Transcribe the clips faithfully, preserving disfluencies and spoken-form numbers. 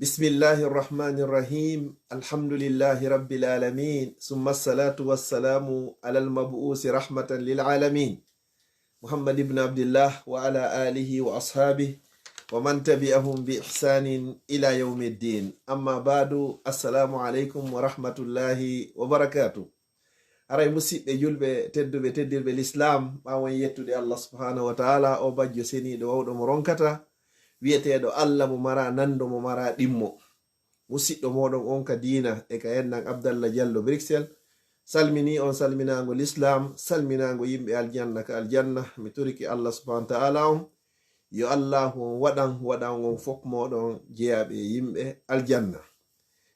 بسم الله الرحمن الرحيم. الحمد لله رب العالمين. ثم الصلاة والسلام على المبعوث رحمة للعالمين. محمد بن عبد الله وعلى آله وأصحابه ومن تبعهم بإحسان إلى يوم الدين. أما بعد. السلام عليكم ورحمة الله وبركاته. Haray musiɓɓe julɓe tedduɓe, teddirɓe lislaam, ɓaawo en yettude Allah subhanahu wa ta'ala, o bajjo seniiɗo wawɗo mo ronkata, wi'eteeɗo Allah mo mara nando, mo mara ɗimmo. Musiɗɗo mooɗon on ka diina e ka enɗan Abdallah Jallo Bruxelles, salmini on salminaango lislaam, salminaango yimɓe aljanna ka aljanna. Mi toriki Allah subhanahu wa ta'ala on, yo Allahu on waɗan, waɗan on fof mooɗon jeyaaɓe e yimɓe aljanna.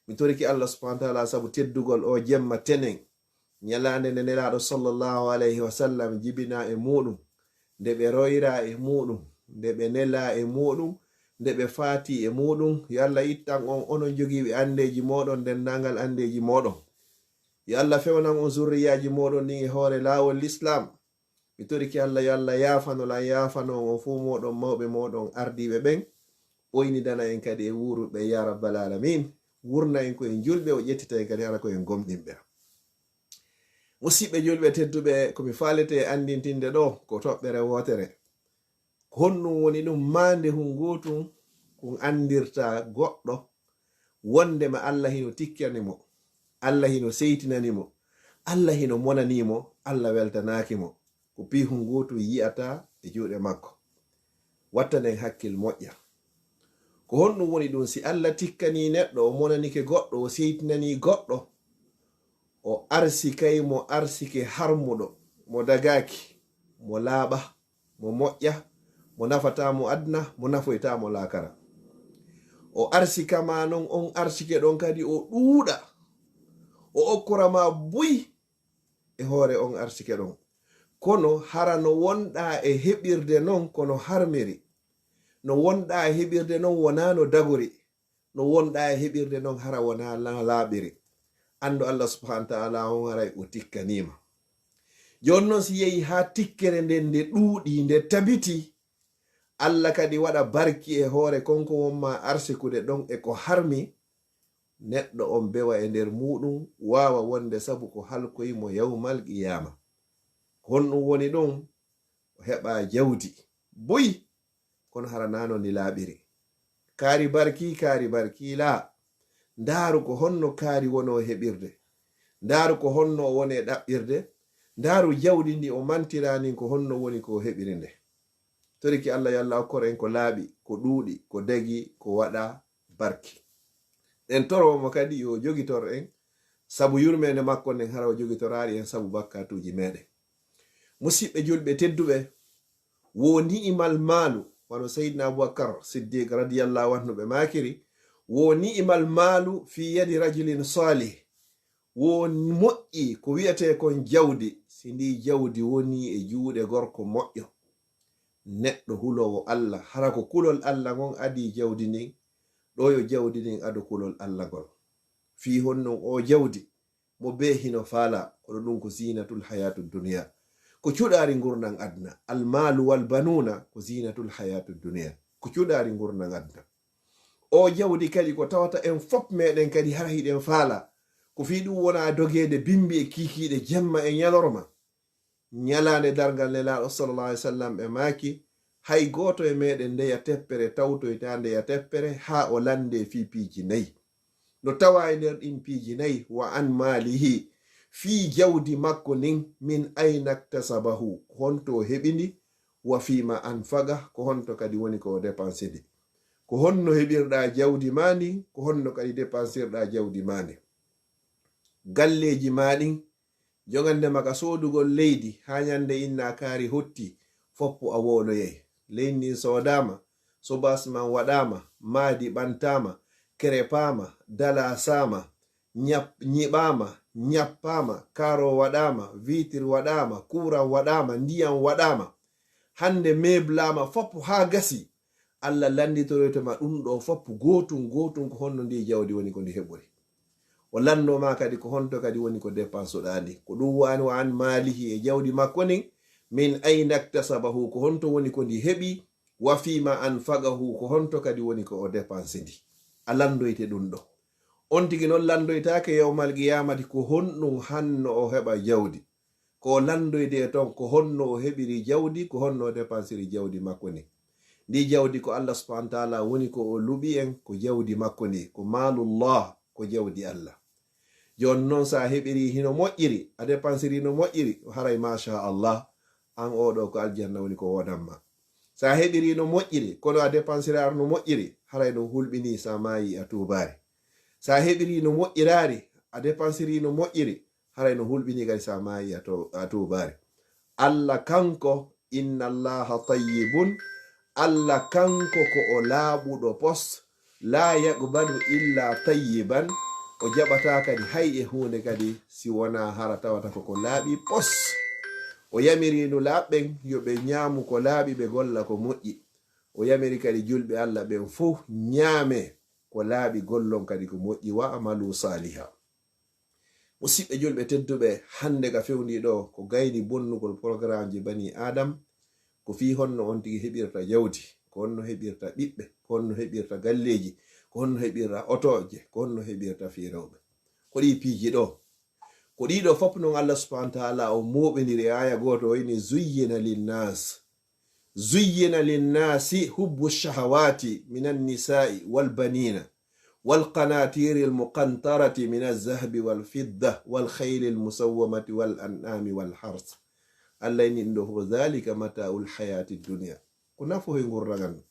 Mi toriki Allah subhanahu wa ta'ala sabu teddugol o jemma tenen, ñalaande nde Nelaaɗo sallallahu alayhi wa sallam jibinaa e muuɗum, nde ɓe royraa e muuɗum, nde ɓe nelaa e muuɗum, nde ɓe faatii e muuɗum. Yo Allah ittan on, onon jogiiɓe anndeeji mooɗon, denndaangal anndeeji mooɗon. Yo Allah fewnan on zurriyaaji mooɗon ɗin e hoore laawol lislaam. Mi toriki Allah, yo Allah yaafano lan, yaafano on fof mooɗon, mawɓe mooɗon, ardiiɓe ɓen, ɓoynidana en kadi e wuuruɓe, ya rabbal alamin. Wurna en ko en julɓe, o ƴettita en kadi hara ko en gomɗinɓe. Musiɓɓe julɓe tedduɓe, ko mi faalete anndintinde ɗo ko toɓɓere wootere. Ko honɗum woni ɗum? Maande hun gootun kun anndirta goɗɗo wondema Allah hino tikkani mo, Allah hino seytinani mo, Allah hino monani mo, Allah weltanaaki mo. Ko piihun gootun yi'ata e juuɗe makko. Wattanen hakkil moƴƴa. Ko honɗum woni ɗum? Si Allah tikkanii neɗɗo, o monanike goɗɗo, o seytinanii goɗɗo, o arsikay mo arsike harmuɗo, mo dagaaki, mo laaɓa, mo moƴƴa, mo nafataa mo aduna, mo nafoytaa mo laakara. O arsika ma non on arsike ɗon kadi o ɗuuɗa, o okkora ma buy e hoore on arsike ɗon. Kono hara no wonɗaa e heɓirde non ko no harmiri, no wonɗaa e heɓirde non wonaa no dagori, no wonɗaa e heɓirde non hara wonaa na laaɓiri. Anndu Allah subhanahu wa ta'ala on haray o tikkaniima. Jooni non si yehi haa tikkere nden nde ɗuuɗi, nde tabiti, Allah kadi waɗa barki e hoore kon ko won ma arsikude ɗon e ko harmi, neɗɗo on bewa e nder muuɗum, waawa wonde sabu ko halkoy mo yawmal qiyaama. Ko honɗum woni ɗum? O heɓa jawdi buy, kono hara naa no ndi laaɓiri. Kaari barki, kaari barki laa. Ndaaru ko honno kaari wonoo heɓirde. Ndaaru ko honno o woni e ɗaɓɓirde. Ndaaru jawdi ndi o mantiraa nin ko honno woni ko o heɓiri nde. Toriki Allah, yo Allah okkor en ko laaɓi, ko ɗuuɗi, ko dagi, ko waɗa barki. En toro mo kadi yo jogitor en, sabu yurmeende makko nden, hara o jogitoraali en sabu bakkatuuji meɗen. Musiɓɓe julɓe tedduɓe, wo ni'imal maalu, wano Sayyidina Abubakar Siddiq radiyallahu anhu ɓe maakiri, wo ni'imal maalu fi yadi rajulin salih, wo moƴƴi ko wi'etee kon jawdi, si ndi jawdi woni e juuɗe gorko moƴƴo, neɗɗo huloowo Allah, hara ko kulol Allah ngon adii jawdi ndin, ɗo yo jawdi ndin ado kulol Allah ngol. Fii honno o jawdi, mo bee hino faala, kono ɗum ko zinatul hayatu dunya, ko cuɗaari ngurndan aduna. Al malu wal banuna ko zinatul hayatu dunya, ko cuɗaari ngurndan aduna. O jawdi kadi ko tawata en fop meɗen kadi hara hiɗen faala, ko fii ɗum wona dogeede bimbi e kiikiiɗe jemma e ñalorma. Ñalaande darngal Nelaaɗo sallallahu alaihi wasallam ɓe maaki, hay gooto e meɗen ndeya teppere tawtoyta ndeya teppere haa o lande fii piiji nayi. No tawa e nder ɗin piiji nayi, wa an maalihi, fii jawdi makko ndin, min ayna iktasabahu, ko honto o heɓi ndi, wa fima anfaqa, ko honto kadi woni ko o depansidi. Ko honno heɓirɗa jawdi ma ndin, ko honno kadi depansirɗa jawdi ma ndin. Galleeji ma ɗin, jogande ma ka soodugol leydi, haa ñande inna kaari hotti, foppu a wowloyay. Leydi ndin soodaama, sobaas man waɗaama, maadi ɓantaama, kerepaama, dalaasaama, ñap-, ñiɓaama, ñappaama, kaaro waɗaama, viitir waɗaama, kuuran waɗaama, ndiyan waɗaama. Hande meeblaama foppu haa gasi. Allah lannditoroyto ma ɗum ɗo foppu gootum gootum ko honno ndi jawdi woni ko ndi heɓori. O lanndo ma kadi ko honto kadi woni ko depansuɗaa ndi. Ko ɗum woni wa an maalihi e jawdi makko ndin, min ayna iktasabahu, ko honto woni ko ndi heɓi, wa fima anfaqahu, ko honto kadi woni ko o depansidi. a lanndoyte ɗum ɗo. On tigi noon lanndoytaake yawmal qiyaamati ko honɗum hanno o heɓa jawdi. Ko o lanndoyde e toon, ko honno o heɓiri jawdi, ko honno o dépensiri jawdi makko ndi. Ndi jawdi ko Allah subhanahu wa ta'ala woni ko o luɓi en, ko jawdi makko ndi, ko maalullah, ko jawdi Allah. Jooni noon, so a heɓiri hino moƴƴiri, a dépensiri no moƴƴiri, haray masha Allah, an oo ɗoo ko aljanna woni ko woodan ma. So a heɓiri no moƴƴiri, kono a dépensiraar no moƴƴiri, haray ɗum hulɓinii, so a maayi a tuubaari. So a heɓiri no moƴƴiraari, a dépensiri no moƴƴiri, haray no hulɓinii kadi so a maayi a to-, a tuubaari. Allah kanko, inna Allaha tayyibun, Allah kanko ko o laaɓuɗo pos, laa yaqbalu illa tayyiban, o jaɓataa kadi hay e huunde kadi si wonaa hara tawata ko ko laaɓi pos. O yamiri nulaaɓe ɓen yo ɓe ñaamu ko laaɓi, ɓe golla ko moƴƴi. O yamiri kadi julɓe Allah ɓen fof ñaame ko laaɓi, gollon kadi ko moƴƴi, wa amalu saaliha. Musidɓe julɓe tedduɓe, hannde ka fewndii ɗoo ko gayni bonnugol programmeji bani Adam, ko fii honno on tigi heɓirta jawdi, ko honno heɓirta ɓiɓɓe, ko honno heɓirta galleeji, ko honno heɓirta otooje, ko honno heɓirta fii rewɓe. Ko ɗii piiji ɗoo, ko ɗii ɗoo fof noon Allah subhanahu wa ta'ala o mooɓindiri e aaya gooto, o inni, "Zuyyina linnas, zuyyina linnasi hubbu shahawati minan nisa'i wal banina wal qanatiril muqantarati minaz zahabi wal fidda wal khaylil musawwamati wal an'ami wal hars." Allah inni ɗum ɗoo fof, "Zalika mata'ul hayatid dunya." Ko nafoy ngurndan.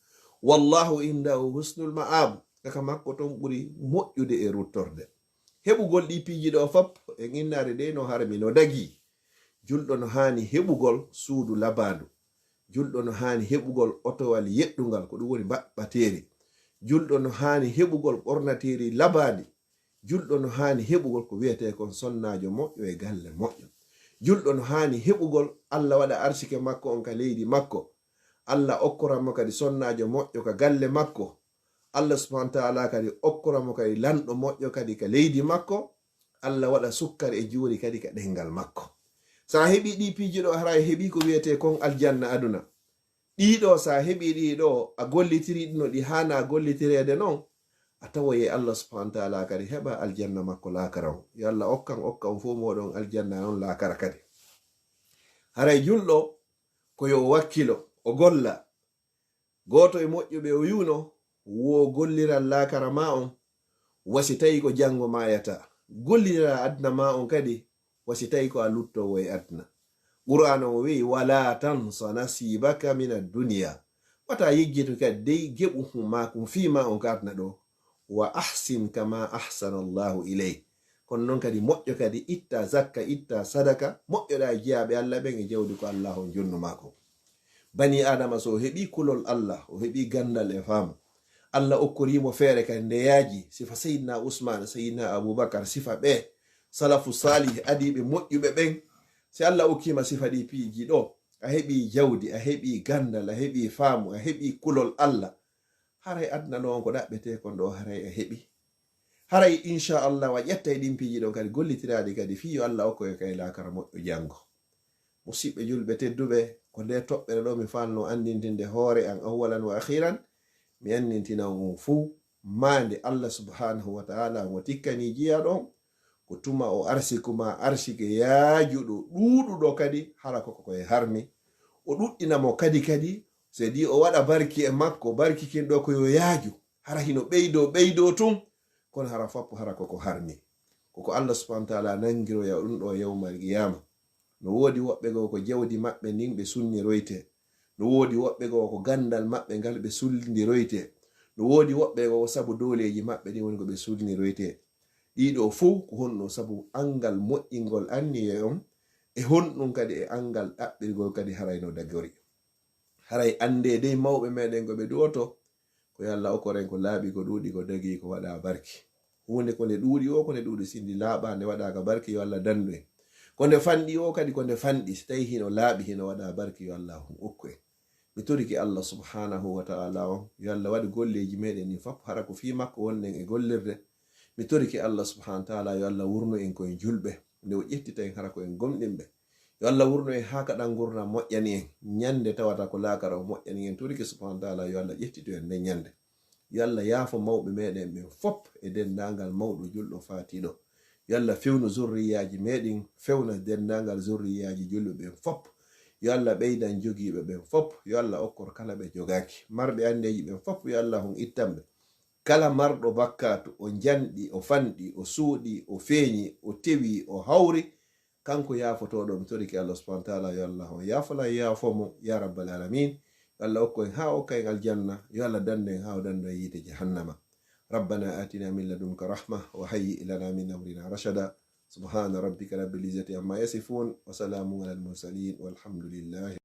"Wallahu indahu husnul ma'ab." Ka makko toon ɓuri moƴƴude e ruttorde. Heɓugol ɗii piiji ɗoo fof, e innaare nde no harmi, no dagii. Julɗo no haani heɓugol suudu labaandu. Julɗo no haani heɓugol otowal yeɗɗungal, ko ɗum woni mbaɓɓateeri. Julɗo no haani heɓugol ɓornateeri labaandi. Julɗo no haani heɓugol ko wiyetee kon sonnaajo moƴƴo e galle moƴƴo. Julɗo no haani heɓugol Allah waɗa arsike makko on ka leydi makko. Allah okkora mo kadi sonnaajo moƴƴo ka galle makko. Allah subhanahu wa ta'ala kadi okkora mo kadi lanɗo moƴƴo kadi ka leydi makko. Allah waɗa sukkar e juuri kadi ka ɗenngal makko. So a heɓii ɗii piiji ɗoo, haray a heɓii ko wiyetee kon aljanna aduna. Ɗii ɗoo, so a heɓii ɗii ɗoo, a gollitirii ɗi no ɗi haanaa gollitireede noon, a tawoyay Allah subhanahu wa ta'ala kadi heɓa aljanna makko laakara on. Yo Allah okkan, okka on fof mooɗon aljanna on laakara kadi. Haray julɗo ko yo o wakkilo, o golla. Gooto e moƴƴuɓe o wi'uno, wo golliral laakara maa on, wa si tawi ko janngo maayataa. Golliral aduna maa on kadi, wa si tawi ko a luttoowo e aduna. Qur'aana o wi'i, "Wala tansa nasibaka mina dunya." Wata yejjitu kadi dey geɓu maa kun fii maa on ka aduna ɗoo. "Wa ahsin kama ahsana Allahu ilayk." Kono noon kadi moƴƴo kadi itta zakka, itta sadaka, moƴƴoɗaa e jiyaaɓe Allah ɓen e jawdi ko Allah on jonnu maa kon. Bani Adama so o heɓii kulol Allah, o heɓii ganndal e faamu. Allah okkorii mo feere kadi nde yaaji, sifa Seydina Usmaan, Seydina Abubakar, sifa ɓee salafu saalih, adiiɓe moƴƴuɓe ɓen. Si Allah okkii ma sifa ɗii piiji ɗoo, a heɓii jawdi, a heɓii ganndal, a heɓii faamu, a heɓii kulol Allah. Haray aduna ɗoo on ko ɗaɓɓetee kon ɗoo, haray a heɓii. Haray, inchallah, wa ƴettay ɗin piiji ɗon kadi, gollitiraɗi kadi, fii yo Allah okkoy kay laakara moƴƴo janngo. Musidɓe julɓe tedduɓe, ko nde toɓɓere ɗo mi fanno anndintinde hoore an, awwalan wa akhiran, mi anndintina on fuu maande Allah subhanahu wa ta'ala mo tikkani jiyaaɗo on, ko tuma o arsiku ma arsike yaajuɗo, ɗuuɗuɗo kadi, hara koko koye harmi. O ɗuɗɗina mo kadi kadi, sedi o waɗa barki e makko, barki kin ɗo ko yo yaaju, hara hino ɓeydo, ɓeydo tun, kono hara fappo hara koko harmi. Koko Allah subhanahu wa ta'ala nangiroya ɗum ɗo yawmal qiyama. No woodi woɓɓe goo ko jawdi maɓɓe ndin ɓe sunniroyte. No woodi woɓɓe goo ko gandal maɓɓe ngal ɓe sullindiroyte. No woodi woɓɓe goo ko sabu dooleeji maɓɓe ɗin woni ko ɓe sullindiroyte. Ɗiɗo fow ko honno sabu angal moƴƴingol anniye on, e honɗum kadi e angal ɗaɓɓirgol kadi haray no dagori. Haray annde dey mawɓe meɗen ko ɓe duwoto, ko yo Allah okkoren ko laaɓi, ko ɗuuɗi, ko dagi, ko waɗa barki. Huunde ko nde ɗuuɗi o, ko nde ɗuuɗi, si ndi laaɓa, nde waɗaaka barki, yo Allah dandu en. Ko nde fanɗi o kadi, ko nde fanɗi, si tawi hino laaɓi, hino waɗa barki, yo Allah hon okku en. Mi torike Allah subhanahu wa ta'ala on, yo Allah waɗu golleeji meɗen ɗin fap hara ko fii makko wonɗen e gollirde. Mi torike Allah subhanahu wa ta'ala yo Allah wurnu en koye julɓe, nde o ƴettita en hara ko en gomɗinɓe. Yo Allah wurnu en haa kaɗan ngurndan moƴƴani en, ñande tawata ko laakara o moƴƴani en. Torike subhanahu wa ta'ala yo Allah ƴettitu en nden ñande. Yo Allah yaafo mawɓe meɗen ɓen fop e denndaangal mawɗo julɗo faatiiɗo. Yo Allah fewnu zurriyaaji meɗen, fewna denndaangal zurriyaaji julɓe ɓen fop. Yo Allah ɓeydan jogiiɓe ɓen fop. Yo Allah okkor kala ɓe jogaaki. Marɓe anneeji ɓen fop, yo Allah hon ittan ɓe. Kala marɗo bakkaatu, o janɗi, o fanɗi, o suuɗi, o feeñi, o tewi, o hawri, kanko yaafotooɗo, mi torike Allah subhanahu wa taala, yo Allah on yaafo lan, yaafo mo, ya rabbal alamin. Yo Allah okko en haa okka en aljanna, yo Allah dandu en haa o dandu en yiite jahannama. ربنا آتنا من لدنك رحمة وهيئ لنا من أمرنا رشدا. سبحان ربك رب العزة عما يصفون وسلام على المرسلين والحمد لله